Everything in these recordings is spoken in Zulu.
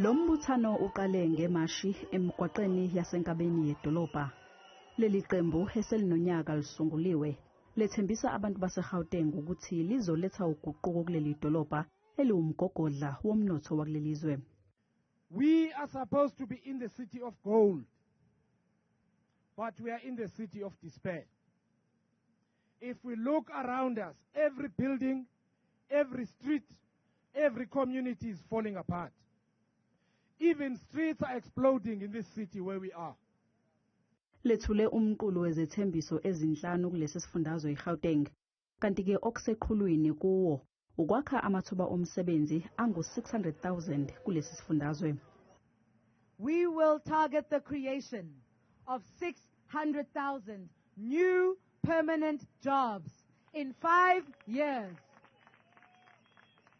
Lo mbuthano uqale ngemashi emgwaqeni yasenkabeni yedolobha. Leli qembu eselinonyaka lisunguliwe lethembisa abantu baseGauteng ukuthi lizoletha uguquko kuleli dolobha eliwumgogodla womnotho wakuleli zwe. We are supposed to be in the city of gold, but we are in the city of despair. If we look around us, every building, every street, every community is falling apart. Even streets are exploding in this city where we are. Lethule umqulu wezethembiso ezinhlanu kulesi sifundazwe iGauteng. Kanti-ke okuseqhulwini kuwo ukwakha amathuba omsebenzi angu-600,000 kulesi sifundazwe. We will target the creation of 600,000 new permanent jobs in 5 years.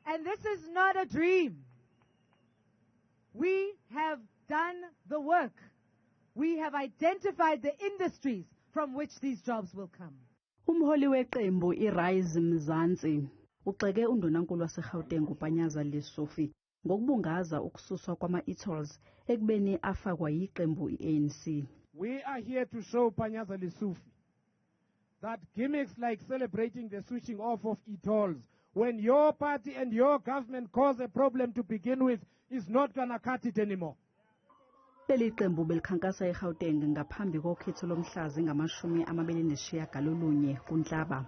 And this is not a dream. We have done the work. We have identified the industries from which these jobs will come. Umholi weqembu iRise Mzansi ugxeke undunankulu waseGauteng uPanyaza Lesufi ngokubungaza ukususwa kwama-e-tolls ekubeni afakwa yiqembu i-ANC. We are here to show Panyaza Lesufi that gimmicks like celebrating the switching off of e-tolls when your party and your government cause a problem to begin with is not gonna cut it anymore. Leli qembu belikhankasa eGauteng ngaphambi kokhetho lomhla zingama-29 kuNhlaba.